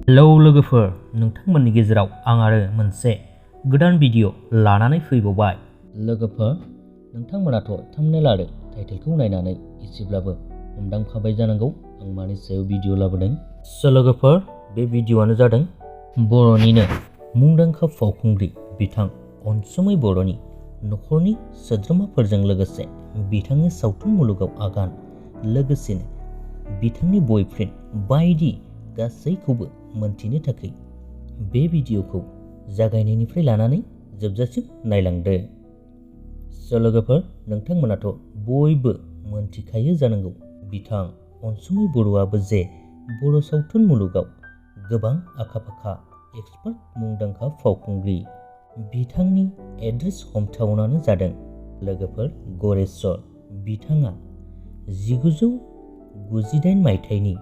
Hello लोगोफोर, नोंथांमोननि गेजेराव आं आरो मोनसे गोदान भिडिअ लानानै फैबावबाय। लोगोफोर, नोंथांमोनाथ' थाम्बनेल आरो टाइटेलखौ नायनानै एसेब्लाबो हमदांखाबाय जानांगौ आं मानि सायाव भिडिअ लाबोदों। लोगोफोर, बे भिडिअआनो जादों बर'निनो मुंदांखा फावखुंग्रि बिथां अनसुमै बर'नि नखरनि सोद्रोमाफोरजों लोगोसे बिथांनि सावथुन मुलुगाव आगान, लोगोसेनो बिथांनि बयफ्रेन्ड बायदि गासैखौबो मोनथिनो थाखाय बे भिडिअखौ जागायनायनिफ्राय लानानै जोबजासिम नायलांदो। लोगोफोर, नोंथांमोनाथ' बयबो मोनथिखायो जानांगौ बिथां अनसुमै बर'आबो जे बर' सावथुन मुलुगाव गोबां आखा-फाखा एक्सपार्ट मुंदांखा फावखुंग्रि। बिथांनि एड्रेस हमटाउनानो जादों लोगोफोर गरेस्वर। बिथाङा 1998 मायथाइनि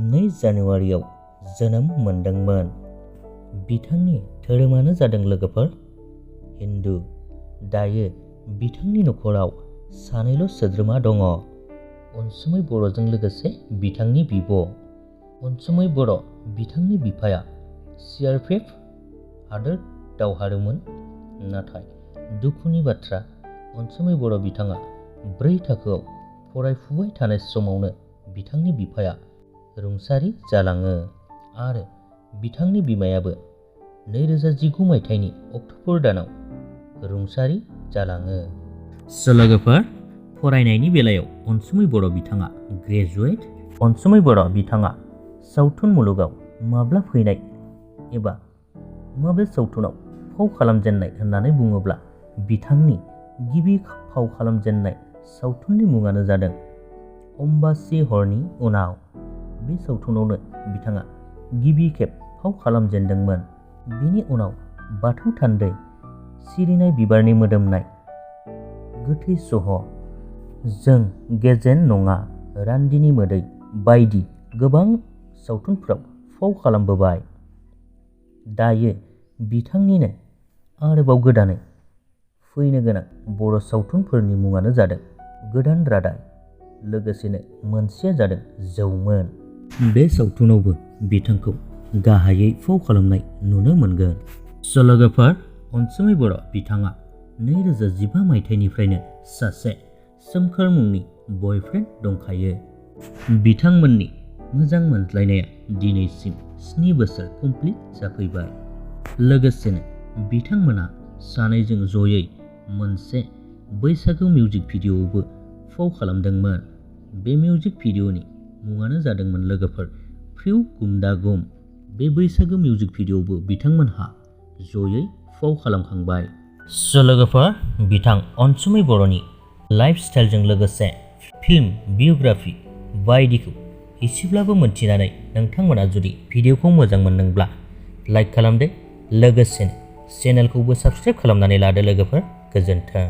2 जानुवारियाव जोनोम मोनदोंमोन। बिथांनि धोरोमानो जादों लोगोफोर हिन्दु। दायो बिथांनि नखराव सानैल' सोद्रोमा दङ, अनसुमै बर'जों लोगोसे बिथांनि बिब' अनसुमै बर'। बिथांनि बिफाया CRPF हादोर दावहारुमोन। नाथाय दुखुनि बाथ्रा, अनसुमै बर' बिथाङा 4 थाखोआव फरायफुबाय थानाय समावनो बिथांनि बिफाया रुंसारि जालाङो आरो बिथांनि बिमायाबो 2019 मायथाइनि अक्ट'बर दानाव रुंसारि जालाङो। लोगोफोर, फरायनायनि बेलायाव अनसुमै बर' बिथाङा ग्रेजुवेट। अनसुमै बर' बिथाङा सावथुन मुलुगाव माब्ला फैनाय एबा माबे सावथुनाव फाव खालामजेननाय होननानै बुङोब्ला बिथांनि गिबि फाव खालामजेननाय सावथुननि मुङानो जादों अम्बासि हरनि उनाव। बे सावथुनावनो बिथाङा गिबि खेब फाव खालामजेनदोंमोन। बेनि उनाव बाथौ थान्दै, सिरिनाय बिबारनि मोदोमनाय, गोथै सह', जों गेजेन नङा, रान्दिनि मोदै बायदि गोबां सावथुनफ्राव फाव खालामबोबाय। दायो बिथांनिनो आरोबाव गोदानै फैनो गोनां बर' सावथुनफोरनि मुङानो जादों गोदान रादाय, लोगोसेनो मोनसेया जादों जौमोन। बे सावथुनावबो बिथांखौ गाहायै फाव खालामनाय नुनो मोनगोन। लोगोफोर, अनसुमै बर' बिथाङा 2015 मायथाइनिफ्रायनो सासे सोमखोर मुंनि बयफ्रेन्ड दंखायो। बिथांमोननि मोजां मोनज्लायनाया दिनैसिम 7 बोसोर कमप्लिट जाफैबाय। लोगोसेनो बिथांमोना सानैजों जयै मोनसे बैसागु मिउजिक भिडिअ'आवबो फाव खालामदोंमोन। बे मिउजिक भिडिअ'नि मुङानो जादोंमोन लोगोफोर फ्रिउ गुमदा गुम। बे बैसागु मिउजिक भिडिअ'आवबो बिथांमोनहा जयै फाव खालामखांबाय। लोगोफोर, बिथां अनसुमै बर'नि लाइफ स्टाइलजों लोगोसे फिल्म, बियोग्राफि बायदिखौ एसेब्लाबो मोनथिनानै नोंथांमोना जुदि भिडिअ'खौ मोजां मोनदोंब्ला लाइक खालामदो, लोगोसेनो चेनेलखौबो साबस्क्राइब खालामनानै लादो लोगोफोर। गोजोन्थों।